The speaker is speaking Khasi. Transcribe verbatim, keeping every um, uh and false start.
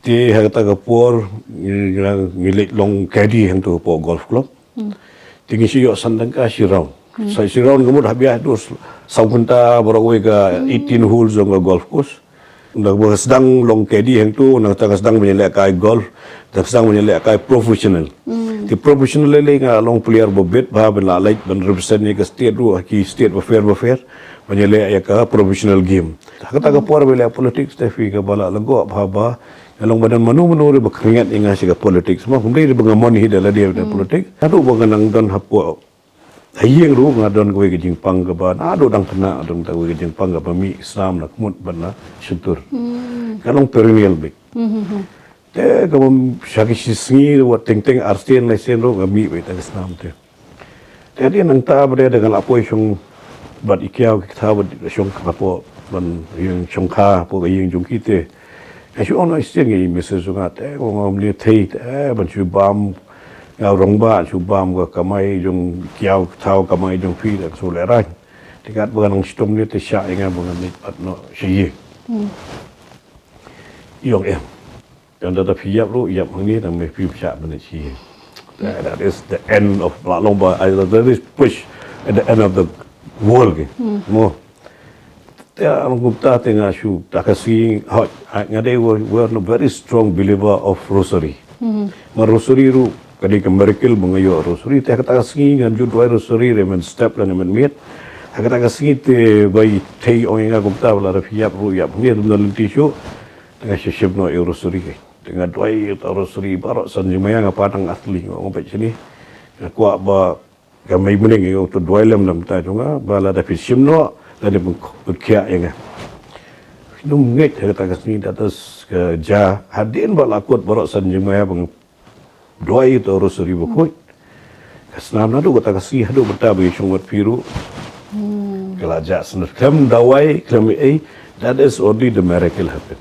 Te ha kata ka por ngi, ngi leit long caddy hangto hapoh golf club. Te ngi shu ïoh san tyngka shi round. Sa shi round ka mut haba ïa duh saw kynta baroh kawei ka eighteen holes jong ka golf course. Nda ba sdang long caddy hangto, nda ka sdang ban ïalehkai golf, nda sdang ban ïalehkai professional. Te professional lei nga long player ba bit bha ban lah leit ban represent ïa ka state ruh ha ki state bapher bapher ban ïaleh ïa ka professional game. Ha kata ka por ba ïaleh politics te phi kaba lah lyngngoh bha ba nga long ba don mano mano ruh ba khyndiat ïa nga sha ka politics. Ma kumne ruh ba nga mon hi da lade da politics. Naduh ba nga nang don hapoh ha ïing ruh nga don kawei ka jingpang kaba naduh dang khynnah, don kawei ka jingpang kaba mih snam na khmut bad na shyntur. Ka long perennial beit. Te kaba sha ki shi sngi ruh, wat teng teng ar sien lai sien ruh nga mih beit ïa ka snam te. Te hadien nangta ba dei da nga la poi shong bad i kiaw ki kthaw bad shong kha hapoh ban ïing shong kha hapoh ka ïing jong ki te. Nga shu ong ïashisien ïa i Missus jong nga te, ong ym lei thei te ban shu bam, nga rong ba shu bam ka kamai jong i kiaw kthaw kamai jong phi da ka shu lehraiñ. Te katba nga nang shitom ne te shah ïa nga ba ngan leit pat noh sha ïing. I ong em. Tang da phi ïap ruh ïap hangne, tang me phi shah ban leit sha ïing. That, that is the end of, la long ba, I, that is push at the end of the world ke. Mo. Te ong kumta te nga shu, ta ka sngi, hoi, nga dei, we're, we're in a very strong believer of rosary. Ma rosary ruh ka dei ka miracle ba nga ïoh rosary. Te ha kata ka sngi ngan ju duwai rosary re men step lane men miet. Ha kata ka sngi te ba i thei ong ïa nga kumta ba lada phi ïap ruh ïap hangne, lym don lynti shuh. Te nga shu shim noh ïa u rosary. Te nga duwai ïa uta u rosary baroh san jingmai, nga pat nang atli, nga ong peit shane. Nga kwah ba ka mei bneng ïa uta u duwai lem lem ta jong nga ba lada phi shim noh lane pynkhiah ïa nga. Num ngeit ha kata ka sngi, da ta ka ja hadien ba la kut baroh san jingmai ba nga duwai ïa uta u rosary bakhuid. Ka snam naduh kata ka sngi haduh mynta ba ngi shong bad phi ruh ka la jah sngewbha. Khlem duwai, khlem ei, that is only the miracle happen.